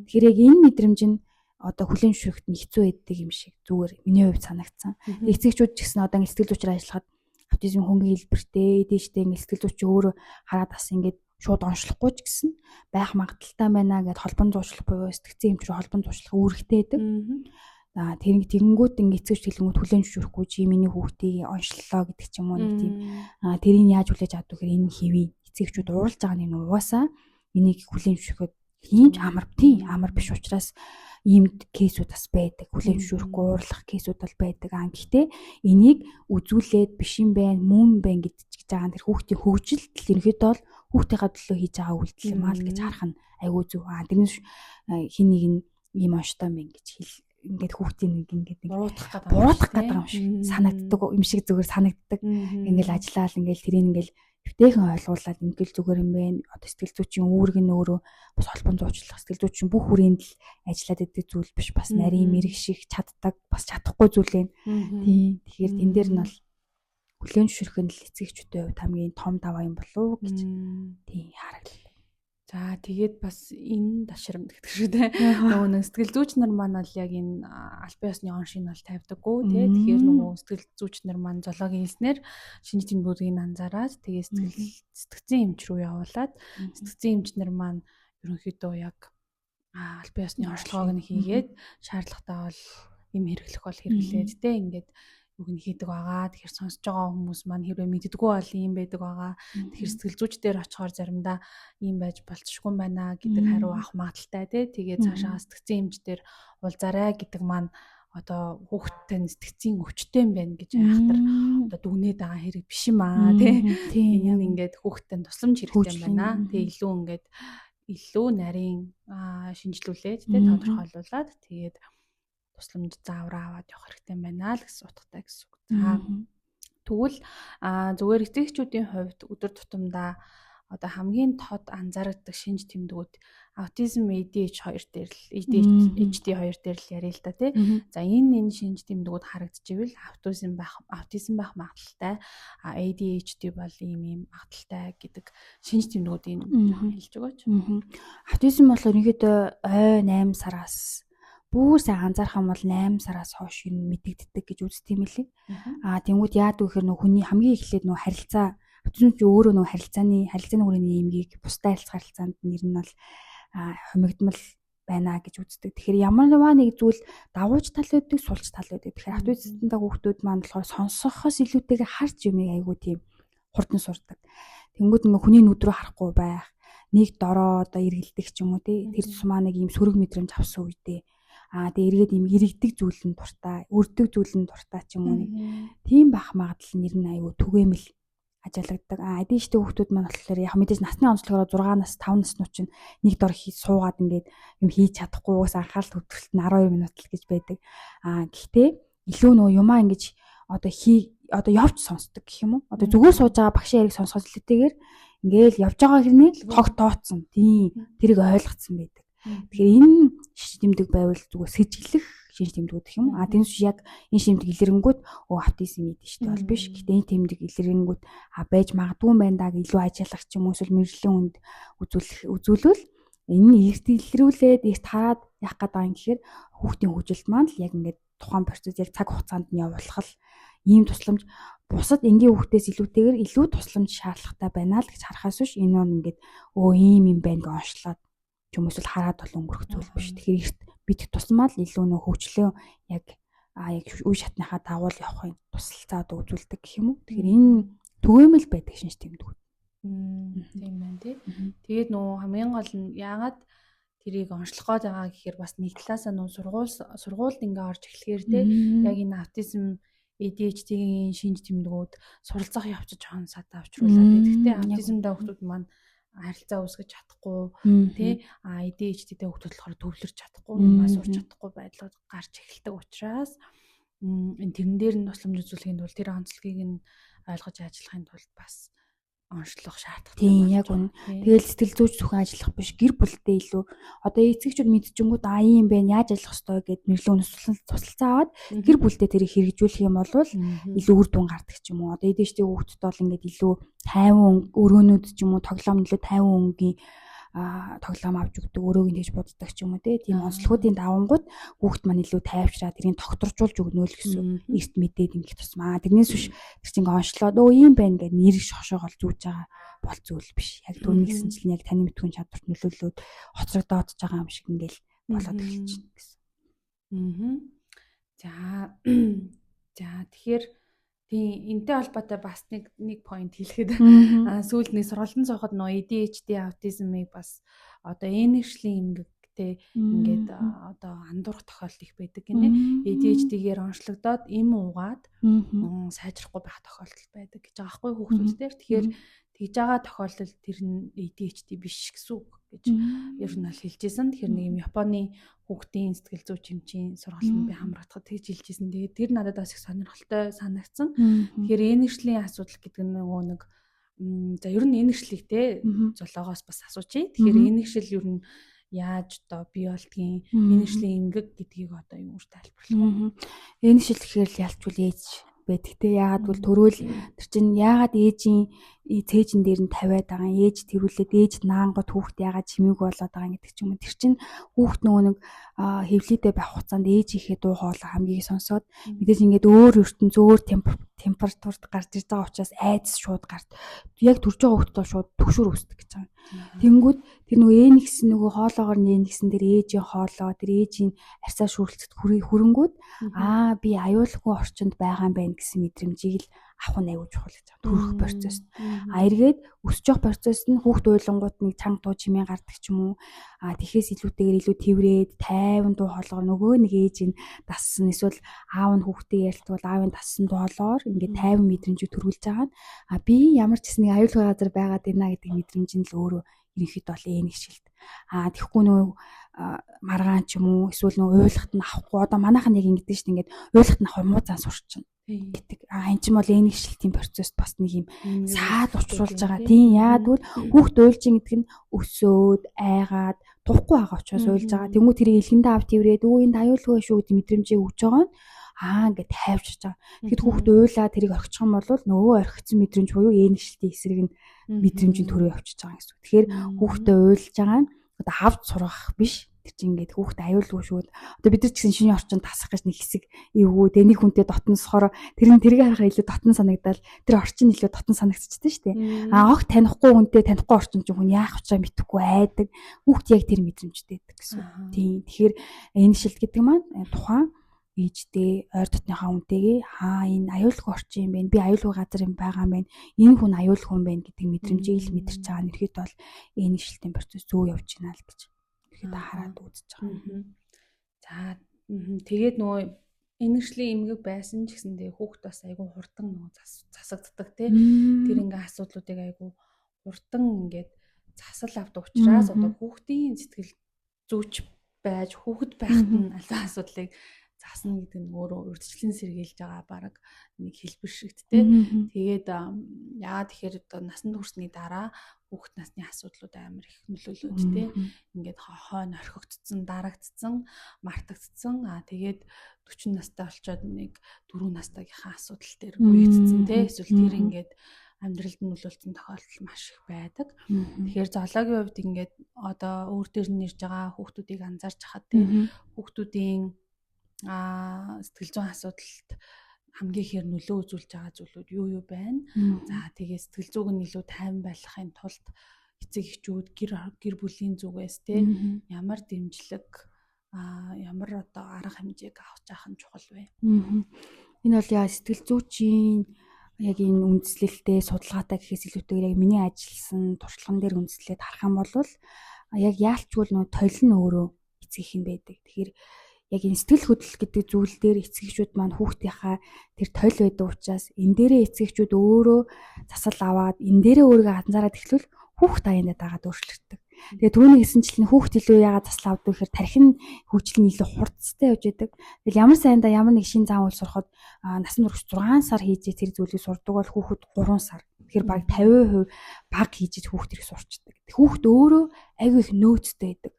Тэгэхээр яг энэ мэдрэмж нь одоо хүлээн зөвшөөрөхт нь хэцүү байдаг юм шиг зүгээр миний хувьд санагдсан. Эцэгчүүд ч гэсэн одоо сэтгэл зүйчээр ажиллахад аутизм хөнгөн хэлбэртэй, дээштэй ингээд сэтгэл зүйч өөрөө хараад бас ингээд шууд онцлохгүй ч гэсэн байх магадaltaй байна гэд холбон зуучлах буюу сэтгцэн эмч рүү холбон зуучлах үүрэгтэй байдаг. Аа тэр тэгэнгүүт ингээд эцэгч хэлэнгүүт хүлээн зөвшөөрөхгүй чи миний хүүхдийг онцлолоо гэдэг ч юм уу нэг тийм аа тэрийг яаж хүлээж авах вэ гэхээр энэ хэвийн эцэгчүүд ууралж байгаа нь угаасаа энийг хүлээн зөвшөөрөхөд ийм ч амар тийм амар биш учраас ийм кейсүүд бас байдаг. Хүлээн зөвшөөрөхгүй уурлах кейсүүд бол байдаг. Аа гэхдээ энийг үзүүлээд биш юм байна, мөн байна гэж байгаа тэр хүүхдийн хөгжилт л ерөнхийдөө бол хүүхдийнхаа төлөө хийж байгаа үйлдэл юм аа л гэж харах нь айгүй зөв. Аа тэрнээс хин нэг нь ийм онштой юм гэж хэл ингээд хүүхдийн нэг ингээд нэг буруутгах гэдэг юм шиг санагддаг юм шиг зүгээр санагддаг. Ингээл ажиллаал ингээл тэрийг ингээл эвтэйхэн ойлгуулад ингээл зүгээр юм байна. Одоо сэтгэл зүйчийн үүрэг нь өөрөө бас холбон зуучлах, сэтгэл зүйчийн бүх хүрээнд л ажиллаад идэг зүйл биш. Бас нарийн мэрэг шиг чаддаг, бас чадахгүй зүйл юм. Тийм. Тэгэхээр тэн дээр нь бол хүлээн зөвшөөрөх нь л эцэг эхчүүдийн хувьд хамгийн том даваа юм болов уу гэж тийм харагдлаа. За тэгээд бас энэ ташрамд гэдэг шүү дээ. Нөгөө нэг сэтгэл зүйч нар маань бол яг энэ албан ёсны оншийг бол тавьдаггүй тий. Тэгэхээр нөгөө сэтгэл зүйч нар маань зоологийн хэлснээр шинж тэмдгүүдийг анзаараад тэгээ сэтгэл сэтгцэн эмч рүү явуулаад сэтгцэн эмч нар маань ерөнхийдөө яг албан ёсны онцлогоог нь хийгээд шаардлагатай бол эм хэрэглэх бол хэрэглээд тий ингээд үг нь хийдэг байгаа. Тэгэхээр сонсож байгаа хүмүүс маань хэрвээ мэддэггүй бол ийм байдаг байгаа. Тэгэхээр сэтгэл зүйч дээр очихоор заримдаа ийм байж болцшгүй юм байна гэдэг хариу авах магадaltaй тий. Тэгээд цаашаа сэтгцэн эмч дээр уулзаарай гэдэг маань одоо хүүхдтэй сэтгцийн өвчтэй юм байна гэж айхтар одоо дүгнээд байгаа хэрэг биш юм аа тий. Энэ ингээд хүүхдтэй тусламж хэрэгтэй юм байна. Тэгээ илүү ингээд илүү нарийн шинжилүүлээд тий тодорхойлуулад тэгээд тусламж заавраа аваад явах хэрэгтэй байна л гэсэн утгатай гэсэн үг. За тэгвэл зүгээр эцэгчүүдийн хувьд өдөр тутамдаа одоо хамгийн тод анзаардаг шинж тэмдгүүд аутизм ADH 2 дээр л ADHD 2 дээр л яриа л да тий. За энэ шинж тэмдгүүд харагдчихвэл аутизм байх магадaltaй. ADHD бол ийм магадaltaй гэдэг шинж тэмдгүүдийг хэлж өгөөч. Аутизм бол ерөнхийдөө ой 8 сараас бүр сайн анзаарах юм бол 8 сараас хойш юм мэдэгддэг гэж үздэг юм лээ. Аа тэнгууд яадаг вэ гэхээр нөх хүний хамгийн эхлээд нөх харилцаа аутизм чи өөрөө нөх харилцааны хүрээний эмгийг бусдад харилцах харилцаанд нэр нь бол хумигдмал байна гэж үздэг. Тэгэхээр ямар нэг зүйл давууч тал байдаг, сулч тал байдаг. Тэгэхээр аутизмтай хүүхдүүд маань болохоор сонсохоос илүүтэйгээр харж юмыг айгүй тийм хурдан сурдаг. Тэнгүүд ингээ хүний нүд рүү харахгүй байх. нэг дороо одоо эргэлдэх ч юм уу тий, тэр тусмаа нэг ийм сөрөг мэдрэмж авсан үедээ тэгээ эргээд ийм иргэдэг зүйл нь дуртай, өрдөг зүйл нь дуртай ч юм уу, нэг тийм бах магадлал нэр нь аюу түгээмэл ажиглагддаг. ADHD хүүхдүүд маань болохоор яг мэдээж насны онцлогоор 6 нас 5 наснууд чинь нэг дор суугаад ингээд юм хийж чадахгүй, уус анхаарал төвлөрөлт нь 12 минут л гэж байдаг. Гэхдээ илүү нөө юмаа ингэж одоо хий одоо явж сонсдог гэх юм уу? Одоо зүгээр сууж байгаа багшийн яриг сонсоход илүүтэйгээр ингээл явж байгаа хэрний тог тооцсон. Тийм, тэрийг ойлгоцсон байдаг. Тэгэхээр энэ шинж тэмдэг байвал зүгээр сэжиглэх шинж тэмдгүүд гэх юм уу? Тэрнээс яг энэ шинж тэмдэг илэрэнгүүт аутизм ийдэн штэ бол биш. Гэхдээ энэ тэмдэг илэрэнгүүт байж магадгүй юм байна даа илүү ажиллах ч юм уу, эсвэл мэргэжлийн хүнд үзүүлвэл энэ нь эрт илрүүлээд эрт хараад яах гээд байгаа юм гэхээр хүүхдийн хөгжилт маань л яг ингээд тухайн процесс яг цаг хугацаанд нь явуулах л ийм тусламж бусад энгийн хүүхдээс илүүтэйгээр илүү тусламж шаардлагатай байна л гэж харахаас биш, энэ нь ингээд ийм юм байна гэж онцлоод ч юм эсвэл хараад бол өнгөрөх зүйл биш. Тэгэхээр эрт мэдэх тусмаа л илүү нөх хөгжлөө яг яг үе шатныхаа дагуу л явахын тусалцаа одоо үзүүлдэг гэх юм уу. Тэгэхээр энэ түгээмэл байдаг шинж тэмдгүүд. Тийм байна тий. Тэгээд нөө хамгийн гол нь яагаад тэрийг онцлох гээд байгаа гэхээр бас нэг талаасаа нөө сургуульд ингээ орж эхлэхээр тий, яг энэ аутизм ADHD-ийн шинж тэмдгүүд суралцах явцад жоохон сад авчруулаад. Тэгэхдээ аутизмтай хүмүүс маань харилцаа үүсгэж чадахгүй тий, ADHD-тэй хүмүүс болохоор төвлөрч чадахгүй, юмаа сурч чадахгүй байдлууд гарч эхэлдэг учраас энэ тэрэн дээр нь тусламж үзүүлэхийн тулд, тэр онцлогийг нь ойлгож ажиллахын тулд бас онцлох шаардлагатай. Тийм, яг үнэ. Тэгэл сэтгэл зүйч зөвхөн ажиллах биш, гэр бүлтэй илүү одоо эцэгчүүд мэдчихэнгүүт ийм байна, яаж ажиллах ёстой гэд мэрлэн тусалцаа аваад гэр бүлдээ тэрийг хэрэгжүүлэх юм бол илүү үр дүн гардаг ч юм уу. Одоо ADHD хүүхдэд бол ингээд илүү тайван өрөөнүүд ч юм уу, тоглоом илүү тайван өнгийн тоглоом авч өгдөг, өрөөг нь тэгж буддаг ч юм уу тийм онцлогуудын давангууд хүүхд маань илүү тайвшраа тэрийг тогтворжуулж өгнө л гэсэн эрт мэдээд ингэх тусмаа. Тэрнээс биш тэр чинь ингээ онцлоод ийм байна гэд нэр шошоогоол зүүж байгаа бол зүйл биш. Яг түүний гэсэн чинь яг таны мэдхүйн чадварт нөлөөлөөд хоцрогдоод байгаа юм шиг ингээл болоод эхэлчихнэ гэсэн. За тэгэхээр тийм, энтэй холбоотой бас нэг point хэлэхэд сүүлд нэг сургалтын цооход нөө ADHD аутизмыг бас одоо энершлийн эмгэгтэй ингээд одоо андуурах тохиолдол их байдаг гинэ. ADHD-гээр онцлогдоод эм уугаад сайжрахгүй байх тохиолдол байдаг гэж байгаа байхгүй хүүхдүүд дээр. Тэгэхээр тэгж байгаа тохиолдолд тэр нь ADHD биш гэсэн үг гэж ер нь бол хэлжсэн. Тэгэхээр нэг юм Японы хүүхдийн сэтгэл зүйч эмчийн сургалтанд би хамрагдахад тэгж хэлжсэн. Тэгээд тэр надад бас их сонирхолтой санагдсан. Тэгэхээр энершлийн асуудал гэдэг нь нөгөө нэг за ер нь энершлийг те золоогоос бас асуучих. Тэгэхээр энершил ер нь яаж одоо бий болдгийн, энершлийн эмгэг гэдгийг одоо юу тайлбарлах вэ? Энершил гэхээр л ялчвал ээж байдаг те. Яагаад гэвэл төрөөл тэр чинь яагаад ээжийн цээжин дээр нь тавиад байгаа, ээж тэрүүлээд ээж наангот хүүхд яагаад чимээгүй болоод байгаа гэдэг ч юм уу. Тэр чинь хүүхд нөгөө нэг хэвлийдээ байх хугацаанд ээжийнхээ дуу хоолой хамгийн сонсоод мэдээж ингээд өөр ертөнц өөр температурт гарч ирж байгаа учраас айдас шууд гарт. Яг төрж байгаа хүүхд бол шууд төгшөр үүсдэг гэж байгаа. Тэнгүүд тэр нөгөө ээ нэгсэн нөгөө хоолоогоор нэ нэгсэн тэр ээжийн хоолой, тэр ээжийн арьсаа шүрэлцэд хүрэнгүүд би аюулгүй орчинд байгаа юм байна гэсэн мэдрэмжийг л авах нь аюул чухал гэж байгаа. Төрөх процесс. Эргээд өсөж явах процесс нь хүүхд уйлангууд нэг чанга дуу чимээ гардаг ч юм уу. Тэгэхээс илүүтэйгээр илүү тэрврээд тайван дуу хоолойгоор нөгөө нэг ээж нь дассан эсвэл аав нь хүүхдээ ярилцвал аавын дассан дуу хоолойгоор ингээд тайван мэдрэмжийг төрүүлж байгаа нь би ямар ч гэсэн нэг аюулгүй газар байгаад байна гэдэг мэдрэмж нь л өөрөө ерөнхийдөө бол нэг шилт. Тэгэхгүй нөгөө маргаан ч юм уу эсвэл нөгөө уйлахт нь авахгүй. Одоо манайхан яг ингэдэж шít ингээд уйлахт нь авах муу зан сурчин гэдэг. Энэ чинь бол энийг шилтийн процесс бас нэг юм саад учруулж байгаа. Тийм, яагаад гэвэл хүүхд уйлж ин гэдэг нь өсөөд, айгаад, тухгүй байгаа учраас уйлж байгаа. Тэнгүү тэрийг элгэндээ авт тэрврээд энд аюулгүй шүү гэдэг мэдрэмжийг өгч байгаа нь ингээд тайвширч байгаа. Тэгэд хүүхд уйлаа тэрийг орхичих юм бол нөгөө орхицсан мэдрэмж буюу энийг шилтийн эсрэг нь мэдрэмжийн төрөө явчихж байгаа гэсэн. Тэгэхээр хүүхдээ уйлж байгаа нь одоо авд сургах биш. Тэр чинь ингээд хүүхд аюулгүй шүү. Одоо бид нар ч гэсэн шинэ орчинд тасах гэж нэг хэсэг эвгүй. Тэгээ нэг хүнтэй дотносохоор тэр нь тэрийг харахаар илүү дотн санагдал тэр орчин илүү дотн санагдчихдаг шүү дээ. Огт танихгүй хүнтэй танихгүй орчин чинь хүн яах учраа мэдэхгүй айдаг. Хүүхд яг тэр мэдрэмжтэй байдаг гэсэн. Тийм. Тэгэхээр энэ шилт гэдэг маань тухайн ээжтэй, ойр дотныхоо хүнтэйгээ хаа энэ аюулгүй орчин юм байна. Би аюулгүй газар юм байгаа юм байна. Энэ хүн аюулгүй юм байна гэдэг мэдрэмжийг л мэдэрч байгаа нь ерхэд бол энэ шилтийн процесс зөв явж байна л гэж ерхэд хараад үзэж байгаа. За тэгээд нөгөө энэршлийн эмгэг байсан ч гэсэндээ хүүхд бас айгүй хурдан нөгөө засагддаг тий. Тэр ингээ асуудлуудыг айгүй хурдан ингээд засал авдаг учраас одоо хүүхдийн сэтгэл зүйч байж хүүхэд байхад нь аливаа асуудлыг засна гэдэг нь өөрөө урьдчилан сэргийлж байгаа баг нэг хэлбэр шигт тий. Тэгээд яагаад тэгэхээр одоо насанд хүрсний дараа хүүхэд насны асуудлууд амар их нөлөөлөд тий. Ингээд хойно орхигдсон, дарагдсан, мартагдсан. Аа тэгээд 40 настай болчоод нэг 4 настайгийнхаа асуудал дээр уягдсан тий. Эсвэл тэр ингээд амьдралд нөлөөлсөн тохиолдол маш их байдаг. Тэгэхээр зоологийн хувьд ингээд одоо өөр дээр нь ирж байгаа хүүхдүүдийг анзаарч хахад тий хүүхдүүдийн сэтгэл зүйн асуудалд хамгийн ихээр нөлөө үзүүлж байгаа зүйлүүд юу юу байна? За тэгээ сэтгэл зүйг нь илүү тайван байлгахын тулд эцэг эхчүүд гэр бүлийн зүгээс тий ямар дэмжлэг ямар одоо арга хэмжээг авч явах нь чухал вэ? Энэ бол яа сэтгэл зүйчийн яг энэ үндэслэлтэй судалгаатай гэхээс илүүтэйгээр яг миний ажилласан туршлаган дээр үндэслээд харах юм бол яг яалчгүй нөө толь нь өөрөө эцэг их юм байдаг. Тэгэхээр яг энэ сэтгэл хөдлөл гэдэг зүйл дээр эцэг эхчүүд маань хүүхдийнхаа тэр толь байдаг учраас энэ дээрээ эцэг эхчүүд өөрөө засал аваад энэ дээрээ өөрийгөө анзаараад эхлвэл хүүхд аяндаа дагаад өөрчлөгддөг. Тэгээ түүний хэлсэнчлэн хүүхд илүү яагаад засал авдаг гэхээр тархин хөгжил нь илүү хурдтай явж идэг. Тэгэл ямар сайндаа ямар нэг шин зан үйл сурахад насан турш 6 сар хийж тэр зүйлийг сурдаг бол хүүхэд 3 сар. Тэгэхээр баг 50% баг хийж хүүхд ирэх сурчдаг. Хүүхд өөрөө айгүй их нөөцтэй байдаг.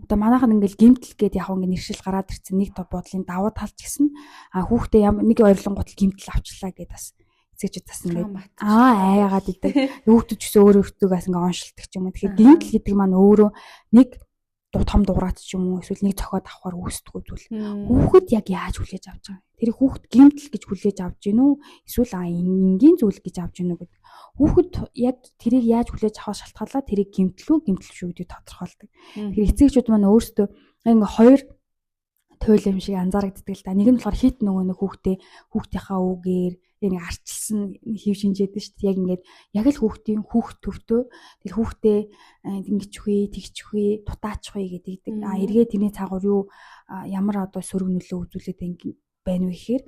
Одоо манайхан ингээл гимтэл гээд яг ингээ нэршил гараад ирсэн нэг топ бодлын давуу тал ч гэсэн хүүхдээ ямар нэг ойрлонгууд л гимтэл авчлаа гэдээ бас эцэгчүүд бас ингээд айгаад идэг. Хүүхдүүд ч гэсэн өөрөө өөртөө бас ингээ оншилдаг ч юм уу. Тэгэхээр гимтэл гэдэг маань өөрөө нэг том дуурайт ч юм уу эсвэл нэг цохиод авахар үүсдэггүй зүйл. Хүүхэд яг яаж хүлээж авч байгаа юм? Тэр хүүхэд гимтэл гэж хүлээж авч гин үү? Эсвэл энгийн зүйл гэж авч гин үү гэдэг. Хүүхэд яг тэрийг яаж хүлээж авах шалтгаалаа тэрийг гимтэл үү, гимтэл шүү гэдгийг тодорхойлдог. Тэр эцэгчүүд маань өөрсдөө ингээ хоёр туйл юм шиг анзаарагддаг л да. Нэг нь болохоор хит нөгөө нэг хүүхдээ хүүхдийнхаа үгээр яг нэг арчилсан хэв шинжээд шүү дээ. Яг ингээд яг л хүүхдийн хүүхд төвтөө тэр хүүхдээ ингэчихвээ, тэгчихвээ, дутаачихвээ гэдэг. А эргээ тэрний цаагуур юу ямар одоо сөрөг нөлөө үзүүлээд байна вэ гэхээр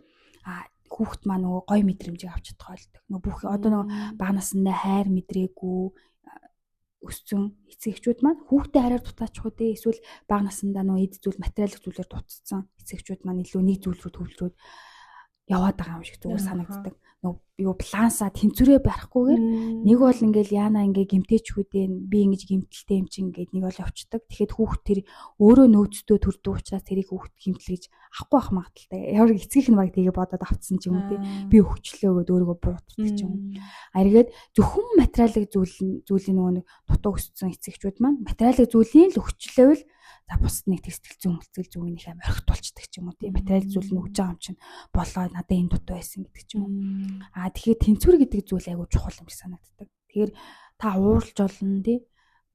хүүхд маань нөгөө гой мэдрэмжийг авч чадах ойлдог. Нөгөө бүх одоо нөгөө бага насндаа хайр мэдрээгүй өссөн эцэг эхчүүд маань хүүхдээ хараар дутаачих үү дээ эсвэл бага насндаа нөгөө эд зүйл материалын зүйлээр дутцсан эцэг эхчүүд маань илүү нэг зүйл рүү төвлөрөөд яваад байгаа юм шиг зүгээр санагддаг. Нөгөө юу балансаа тэнцвэрээ барихгүйгээр нэг бол ингээл яана ингээ гимтээч хүүдээ би ингэж гимтэлтэй юм чинь ингээд нэг бол явцдаг. Тэгэхэд хүүхд тэр өөрөө нөөцтэй төрдөг учраас тэрийг хүүхд гимтэл гэж авахгүй байх магадaltaй. Ямар эцгийнх нь баг тэгээ бодоод авцсан ч юм уу тий. Би өвчлөө гэдээ өөрийгөө буруутгадаг ч юм уу. А эргээд зөвхөн материалын зүйлийн нөгөө нэг дутуу өссөн эцэгчүүд маань материалын зүйлийн л өвчлөөвэл за бусад нэг тэр сэтгэл зүйн сэтгэл зүйн их амар орхитуулцдаг ч юм уу тийм материал зүйл нь өгж байгаа юм чинь болоо надад энэ дутуу байсан гэдэг ч юм уу. Аа тэгэхээр тэнцвэр гэдэг зүйл айгүй чухал юм шиг санагддаг. Тэгэхээр та уурлж болно тий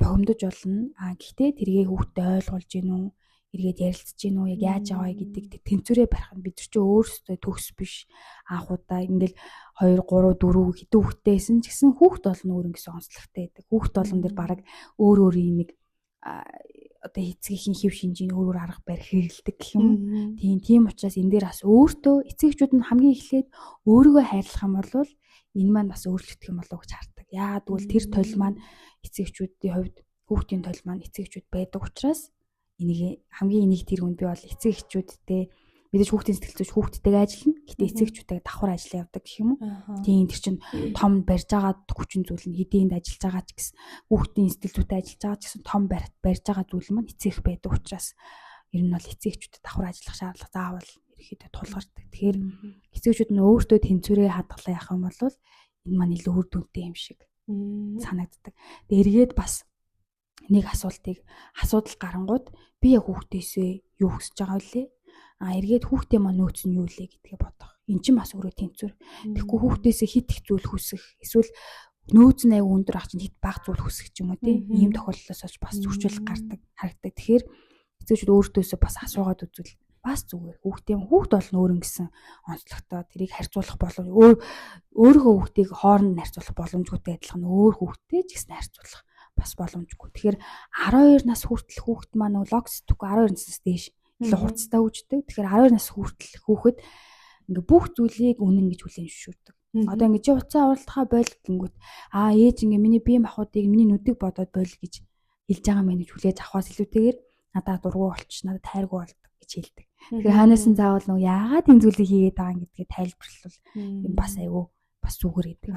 богомдож болно. Аа гэхдээ тэргээ хүүхдэд ойлгуулж гин үү эргээд ярилцж гин үү яг яаж аваа гэдэг тэр тэнцвэрээ барих нь бид нар чи өөрсдөө төгс биш анх удаа ингээл 2 3 4 хэдэн хүүхдтэйсэн ч гэсэн хүүхд болно өөр ингэсэн онцлогтой байдаг. Хүүхд болгон дээр бараг өөр өөрийн нэг одоо эцгийнхэн хэв шинжийн өөр өөр арга барь хэрэгэлдэг гэх юм. Тийм учраас энэ дээр бас өөртөө эцэгчүүд нь хамгийн эхлээд өөрийгөө хайрлах юм бол энэ маань бас өөрчлөгдөх юм болов уу гэж хардаг. Яагаад гэвэл тэр толь маань эцэгчүүдийн хувьд хүүхдийн толь маань эцэгчүүд байдаг учраас энийг хамгийн энийг тэр хүнд би бол эцэг эхчүүдтэй мэдээж хүүхдийн сэтгэл зүйч хүүхдтэйгээ ажиллана. Гэтэ эцэг эхчүүдтэйгээ давхар ажиллаа явдаг гэх юм уу. Тийм тэр чинь том барьж байгаа хүчин зүйл нь хэдийнд ажиллаж байгаа ч гэсэн хүүхдийн сэтгэл зүйтэй ажиллаж байгаа ч гэсэн том барьж байгаа зүйл маань эцэг их байдаг учраас ер нь бол эцэг эхчүүдэд давхар ажиллах шаардлага заавал ерөөхдөө тулгардаг. Тэгэхээр эцэг эхчүүд нь өөртөө тэнцвэрээ хадгалаа явах юм бол энэ маань илүү үр дүнтэй юм шиг санагддаг. Тэгээ эргээд бас нэг асуултыг асуудал гарангууд би яг хүүхдээсээ юу хүсэж байгаа вэ? А эргээд хүүхдээ маань нөөц нь юу лээ гэдгээ бодох. Эн чинь бас өөрөө тэнцвэр. Тэгэхгүй хүүхдээсээ хит их зүйл хүсэх эсвэл нөөц нь аягүй өндөр ах чинь хит бага зүйл хүсэх ч юм уу тийм ийм тохиолдлоос бас зөрчил гардаг харагдаг. Тэгэхээр эцэгчүүд өөртөөсөө бас асуугаад үзвэл Бас зүгээр. Хүүхдийн хүүхд бол өөр ингэсэн онцлогтой тэрийг харьцуулах боломж өөр өөрийнхөө хүүхдийг хооронд нь харьцуулах боломжгүйтэй адилхан өөр хүүхдтэй ч гэсэн харьцуулах бас боломжгүй. Тэгэхээр 12 нас хүртэл хүүхд маань нөгөө лог сэтгэхгүй 12 наснаас дээш илүү хурцтай хөгждөг. Тэгэхээр 12 нас хүртэл хүүхэд ингээ бүх зүйлийг үнэн гэж хүлээн зөвшөөрдөг. Одоо ингээ чи уцаа уралдахаа бойл гингүүт аа ээж ингээ миний бие махбодыг миний нүдийг бодоод бойл гэж хэлж байгаа мэн гэж хүлээж авахаас илүүтэйгээр надад дургу болчих, надад тайргүй болдог гэж хэлдэг. Тэгэхээр ханаас нь заавал нөгөө яагаад энэ зүйлийг хийгээд байгаа юм гэдгийг тайлбарлавал юм бас айгүй бас зүгээр гэдэг.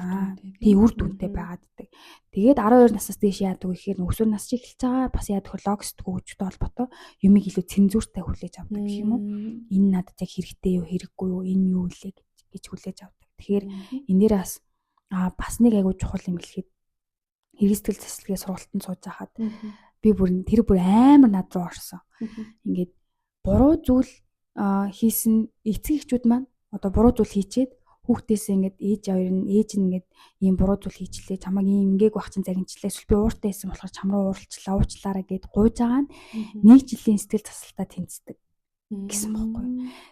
Тий үр дүнтэй байгаад байдаг. Тэгээд 12 наснаас дээш яадаг вэ гэхээр өсвөр нас чи эхэлж байгаа бас яадаг вэ лог сэтгүү хөгжихтэй холбоотой юмыг илүү цензуртай хүлээж авдаг гэх юм уу. Энэ надад яг хэрэгтэй юу хэрэггүй юу энэ юу илээ гэж хүлээж авдаг. Тэгэхээр энэ дээр бас бас нэг айгүй чухал юм хэлэхэд хэрэг сэтгэл засалгийн сургалтанд сууж байхад би бүр тэр бүр амар над руу орсон. Ингээд буруу зүйл хийсэн эцэг эхчүүд маань одоо буруу зүйл хийчээд хүүхдээсээ ингээд ээж хоёр нь ээж нь ингээд ийм буруу зүйл хийчлээ чамайг ийм ингээг байх чинь загинчлаа эсвэл би ууртай байсан болохоор чам руу ууралчлаа уучлаарай гэд гуйж байгаа нь нэг жилийн сэтгэл засалтаа тэнцдэг гэсэн бохгүй.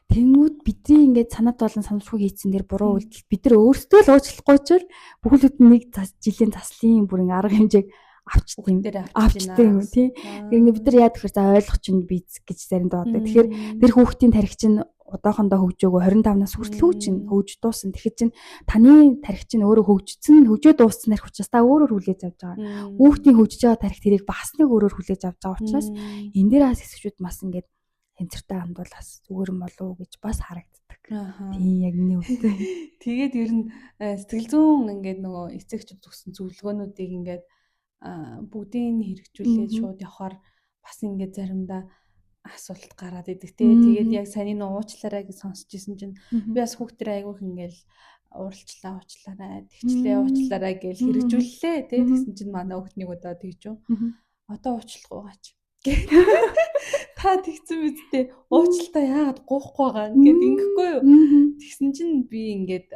Тэнгүүд бидний ингээд санаад болон санамсаргүй хийцэн дээр буруу үйлдэл бид нар өөрсдөө л уучлахгүй ч бүхэл бүтэн нэг жилийн заслын бүр ингээд арга хэмжээг авчдаг юм. Авчдаг юм тий. Тэгэхээр ингээд бид нар яа тэгэхээр за ойлгох чинь биз гэж заримдаа боддог. Тэгэхээр тэр хүүхдийн тарих чинь одоохондоо хөгжөөгөө 25 нас хүртэл хөгжин хөгж дууссан. Тэгэхэд чинь таны тарих чинь өөрөө хөгжсөн, хөгжөө дууссан тарих учраас та өөрөөр хүлээж авч байгаа. Хүүхдийн хөгжиж байгаа тарих тэрийг бас нэг өөрөөр хүлээж авч байгаа учраас энэ дээр бас хэсэгчүүд бас ингээд тэнцвэртэй хандвал бас зүгээр юм болов уу гэж бас харагддаг. Тийм яг миний хувьд. Тэгээд ер нь сэтгэл зүүн ингээд нөгөө эцэгчүүд өгсөн зөвлөгөөнүүдийг ингээд бүгдийг нь хэрэгжүүлээд шууд явахаар бас ингээд заримдаа асуулт гараад идэг те. Тэгээд яг саяны нөө уучлаарай гэж сонсч исэн чинь би бас хүүхдэрээ айгүйх ингээл ууралчлаа уучлаарай тэгчлээ уучлаарай гэж хэрэгжүүллээ те. Тэгсэн чинь манай хүүхд нэг удаа тэгж юу. Одоо уучлах уугаач. Та тэгсэн биз дээ. Уучлалтаа яагаад гоохгүй байгаа гэд ингэхгүй юу. Тэгсэн чинь би ингээд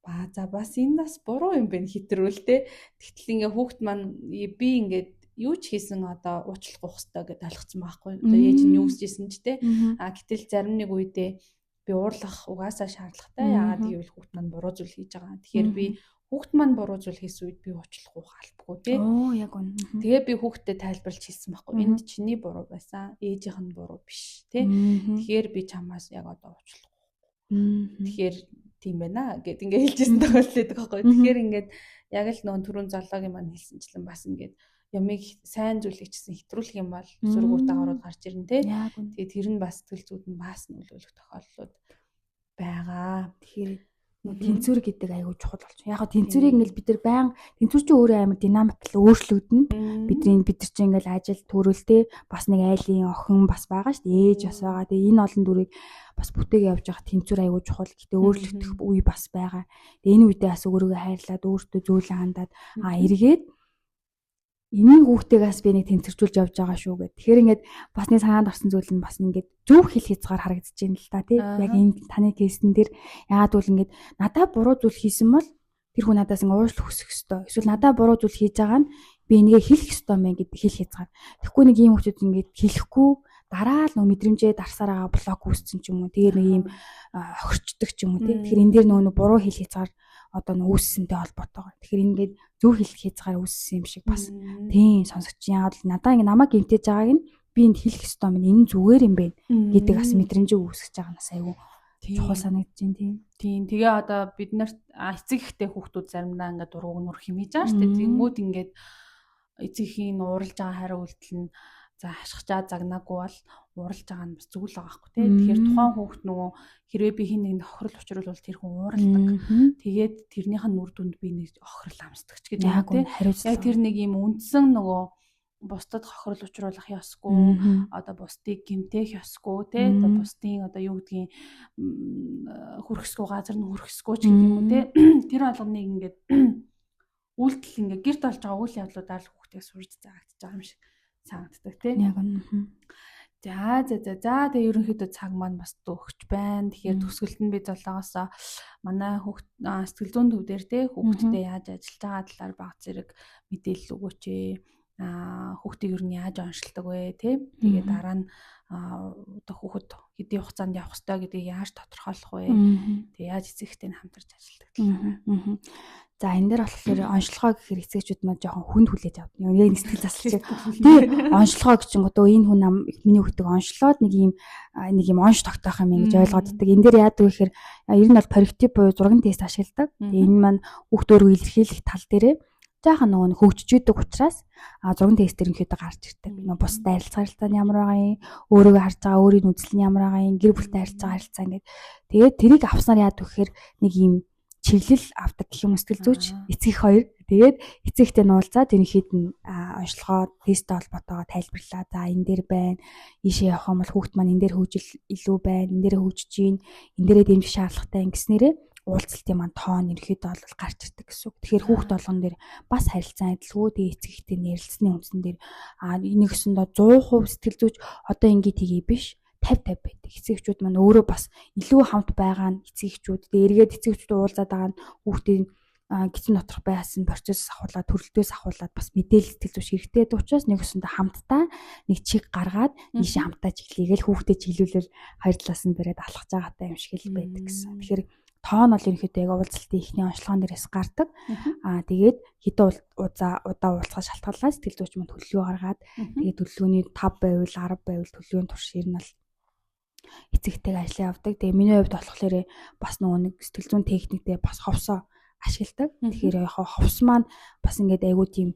ба за бас энэ бас буруу юм байна хитрүүл те. Тэгтэл ингээ хүүхд маань би ингээд юу ч хийсэн одоо уучлах гоох хэрэгтэй гэдээ ойлгоцсон байхгүй. Одоо ээж нь юу гэжсэн ч те. А гэтэл зарим нэг үедээ би уурлах угаасаа шаардлагатай. Яагаад гэвэл хүүхд маань буруу зүйл хийж байгаа. Тэгэхээр би хүүхд маань буруу зүйл хийсэн үед би уучлах уух албагүй тий. Оо яг үнэ. Тэгээ би хүүхдэд тайлбарлаж хэлсэн байхгүй. Энд чиний буруу байсан. Ээжийнх нь буруу биш тий. Тэгэхээр би чамаас яг одоо уучлах. Тэгэхээр тийм байна гэд ингээ хэлжсэн тохиолдол байдаг байхгүй. Тэгэхээр ингээд яг л нөө түрүүн золоогийн маань хэлсэнчлэн бас ингээд ямыг сайн зүйлийг чсэн хэтрүүлэх юм бол зүргүүт агаарууд гарч ирнэ те. Тэгээ тэр нь бас сэтгэл зүйд нь бас нөлөөлөх тохиолдлууд байгаа. Тэгэхээр тэнцвэр гэдэг айгүй чухал болчих. Яг го тэнцвэрийг ингээл бид нар баян тэнцвэр чинь өөрөө амар динамик л өөрчлөгдөнө. Бидний бид нар чинь ингээл ажил төрөлтэй бас нэг айлын охин бас байгаа шүү дээ. Ээж бас байгаа. Тэгээ энэ олон дүрийг бас бүтээгээ явж байгаа тэнцвэр айгүй чухал. Гэтэ өөрчлөгдөх үе бас байгаа. Тэгээ энэ үедээ бас өөрийгөө хайрлаад өөртөө зөөлөн хандаад эргээд энийн хүүхдээс би нэг тэнцвэржүүлж явж байгаа шүү гэд. Тэгэхээр ингээд бас нэг санаанд орсон зүйл нь бас ингээд зөв хэл хязгаар харагдаж байна л та тий. Яг энэ таны кейсэн дээр яагаад гэвэл ингээд надаа буруу зүйл хийсэн бол тэр хүн надаас ингээд уучлах хүсэх ёстой. Эсвэл надаа буруу зүйл хийж байгаа нь би энийгээ хэлэх ёстой мэн гэдэг хэл хязгаар. Тэгэхгүй нэг ийм хүмүүс ингээд хэлэхгүй дараа л нөө мэдрэмжээ дарсаар байгаа блок үүссэн ч юм уу. Тэгээ нэг ийм хохирчдөг ч юм уу тий. Тэгэхээр энэ дээр нөгөө буруу хэл хязгаар одоо нөө үүссэнтэй холбоотойгоор. Тэгэхээр ингээд зөв хэлэх хязгаар үүссэн юм шиг бас тийм сонсогч яагаад л надаа ингээд намайг гэмтээж байгааг нь би энд хэлэх ёстой юм. Энэ зүгээр юм байна гэдэг бас мэдрэмжийг үүсгэж байгаа нас айгүй чухал санагдаж байна тийм. Тийм. Тэгээ одоо бид нарт эцэг ихтэй хүүхдүүд заримдаа ингээд дургуг нүр химээж байгаа шүү дээ. Тэнгүүд ингээд эцэг эхийн ууралж байгаа хариу үйлдэл нь за хашгичаа загнаагүй бол ууралж байгаа нь бас зүйл байгаа байхгүй тий. Тэгэхээр тухайн хүүхд нөгөө хэрвээ би хин нэгэнд хохирол учруулвал тэр хүн ууралдаг. Тэгээд тэрнийх нь үр дүнд би нэг хохирол амсдаг ч гэдэг юм тий. Яг тэр нэг юм үндсэн нөгөө бусдад хохирол учруулах ёсгүй, одоо бусдыг гэмтэх ёсгүй тий. Одоо бусдын одоо юу гэдгийг хүрхэсгүй газар нь хүрхэсгүй ч гэдэг юм уу тий. Тэр болгоныг ингээд үйлдэл ингээд гэрт болж байгаа үйл явдлуудаар л хүүхдээ сурж заагдчих байгаа юм шиг санагддаг тий. Яг үнэ. За за за за тэгээ ерөнхийдөө цаг маань бас дөхөж байна. Тэгэхээр төгсгөлд нь би золоогоос манай хүүхд сэтгэл зүйн төв дээр те хүүхдтэй яаж ажиллаж байгаа талаар баг зэрэг мэдээлэл өгөөч ээ. Хүүхдийг ер нь яаж онцлдог вэ те. Тэгээ дараа нь одоо хүүхэд хэдийн хугацаанд явах ёстой гэдгийг яаж тодорхойлох вэ? Тэгээ яаж эцэг эхтэй нь хамтарч ажилладаг талаар. За энэ дээр болохоор онцлогоо гэхээр эцэгчүүд маань жоохон хүнд хүлээж авдаг. Яг нэг сэтгэл заслал шиг. Тий, онцлогоо гэж чинь одоо энэ хүн миний хүүхдийг онцлоод нэг юм онш тогтоох юм гэж ойлгоод идэг. Энэ дээр яадаг вэ гэхээр ер нь бол прототип буюу зургийн тест ашигладаг. Тэгээ энэ маань хүүхд өөрөө илэрхийлэх тал дээрээ жаахан нөгөө нь хөгжиж идэг учраас зургийн тест ерөнхийдөө гарч ирдэг. Нөгөө бусдад харилцах харилцаа нь ямар байгаа юм, өөрийгөө харж байгаа өөрийн үзэл нь ямар байгаа юм, гэр бүлтэй харилцаа харилцаа ингээд. Тэгээд тэрийг авснаар яадаг вэ гэхээр нэг юм чиглэл авдаг гэх юм, сэтгэл зүйч, эцэг эх хоёр. Тэгээд эцэг эхтэй нуулзаад ерөнхийд нь онцлогоо тесттэй холбоотойгоо тайлбарлаа. За, энэ дээр байна. Ийшээ явах юм бол хүүхд маань энэ дээр хөгжил илүү байна. Энэ дээр хөгжиж гин. Энэ дээрээ дэмжих шаардлагатай ингэснээрээ уулзалтын маань тоон ерөнхийдөө бол гарч ирдэг гэсэн үг. Тэгэхээр хүүхд болгон дээр бас харилцан адилгүй, тэгээ эцэг эхтэй ярилцсны үндсэн дээр нэг өсөндөө 100% сэтгэл зүйч одоо ингэ тгий биш, 50 50 байдаг. Эцэг эхчүүд маань өөрөө бас илүү хамт байгаа нь эцэг эхчүүд, тэгээ эргээд эцэг эхчүүд уулзаад байгаа нь хүүхдийн гидсэн доторх байсан процессээс ахуулаад, төрөлтөөс ахуулаад бас мэдээлэл сэтгэл зүйч хэрэгтэй байдаг учраас нэг өсөндөө хамтдаа нэг чиг гаргаад ийшээ хамтдаа чиглэгээл хүүхдэд чиглүүлэл хоёр талаас нь бариад алхаж байгаатай юм шиг л байдаг гэсэн. Тэгэхээр тоон бол ерөнхийдөө яг уулзалтын эхний онцлогоон дээрээс гардаг. Тэгээд хэдэн удаа уулзахаас шалтгаалаад сэтгэл зүйч манд төлөвлөгөө гаргаад, тэгээд төлөвлөгөөний 5 байвал, 10 байвал төлөвлөгөөний турш ер нь бол эцэгтэйг ажиллаа явдаг. Тэгээ миний хувьд болохоор бас нөгөө нэг сэтгэл зүйн техниктэй бас ховсоо ашигладаг. Тэгэхээр яг ховс маань бас ингээд айгуу тийм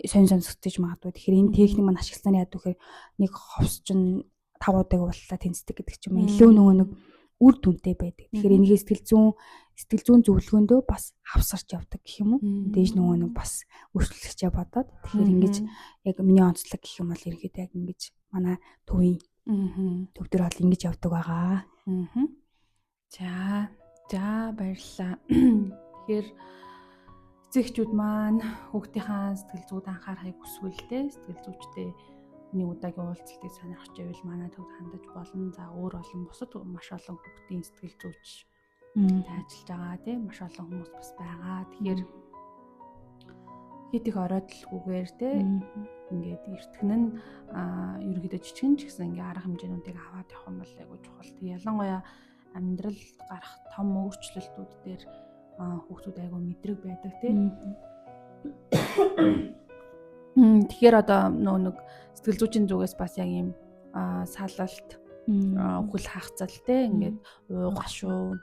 сонь сонсогдож магадгүй. Тэгэхээр энэ техник маань ашигласнаар яадаг вэхээр нэг ховс чинь 5 удааг ууллаа тэнцдэг гэдэг ч юм уу. Илүү нөгөө нэг үр дүнтэй байдаг. Тэгэхээр энийгээ сэтгэл зүйн зөвлөгөөндөө бас хавсарч явдаг гэх юм уу. Дээж нөгөө нэг бас өөрчлөгчөө бодоод, тэгэхээр ингэж яг миний онцлог гэх юм бол ерөнхийдөө яг ингэж манай төвийн төв дээр бол ингэж явдаг байгаа. За за, баярлалаа. Тэгэхээр эцэг эхчүүд маань хүүхдийнхаа сэтгэл зүйд анхаарахыг хүсвэл те сэтгэл зүйчтэй нэг удаагийн уулзалтыг сонирхож байвал манай төвд хандаж болно. За, өөр олон бусад маш олон хүүхдийн сэтгэл зүйч ажиллаж байгаа тийм маш олон хүмүүс бас байгаа. Тэгэхээр хэд их оройтолгүйгээр те ингээд эртгэн нь ерөнхийдөө жижигэн ч гэсэн ингээ арга хэмжээнүүдийг аваад явах юм бол айгүй чухал. Тэг ялангуяа амьдрал гарах том өөрчлөлтүүд дээр хүүхдүүд айгүй мэдрэг байдаг тий. Тэгэхээр одоо нөө нэг сэтгэл зүйчийн зүгээс бас яг ийм салалт, үхэл хагцал те, ингээд уу гашуу.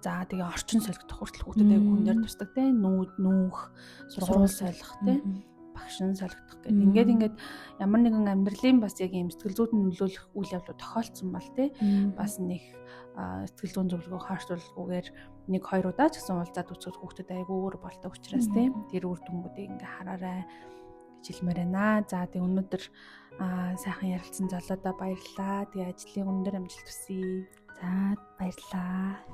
За, тэгээ орчин солигдох хүртэл хүүхдэд айгүй хүн дээр тусдаг те, нүүд нүүх, сургууль солих те, багш нь солигдох гэдэг. Ингээд ямар нэгэн амьдралын бас яг ийм сэтгэл зүйд нөлөөлөх үйл явдлууд тохиолдсон бол те бас нэг сэтгэл зүйн зөвлөгөө хааштуулгүйгээр нэг хоёр удаа ч гэсэн уулзаад үзэхэд хүүхдэд айгүй өөр болдог учраас те тэр үр дүнгуудыг ингээ хараарай гэж хэлмээр байна. За, тэг өнөөдөр сайхан ярилцсан золоодоо баярлалаа. Тэгээ ажлын өндөр амжилт хүсье. За, баярлалаа.